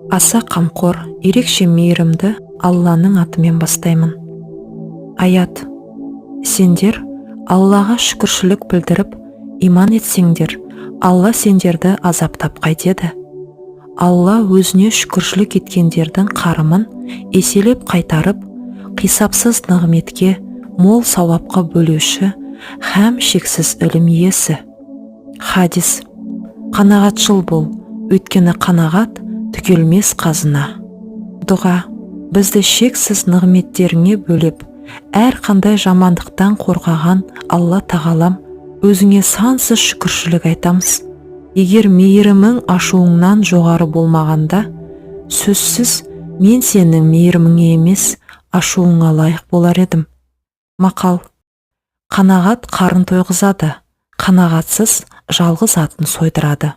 Аса қамқор, ерекше мейірімді Алланың атымен бастаймын. Аят: Сендер Аллаға шүкіршілік білдіріп, иман етсеңдер, Алла сендерді азаптап қайтеді? Алла өзіне шүкіршілік еткендердің қарымын еселеп қайтарып, қисапсыз нығметке, мол сауапқа бөлеуші һәм шексіз ілім иесі. Хадис: Қанағатшыл бол, өйткені қанағат – түгелмес қазына. Дұға: Бізді шексіз нығметтеріңе бөлеп, әр қандай жамандықтан қорғаған Алла Тағалам, өзіңе сансыз шүкіршілік айтамыз. Егер мейірімің ашуыңнан жоғары болмағанда, сөзсіз мен сенің мейіріміңе емес, ашуыңа лайық болар едім. Мақал: Қанағат қарын тойғызады, қанағатсыз жалғыз атын сойдырады.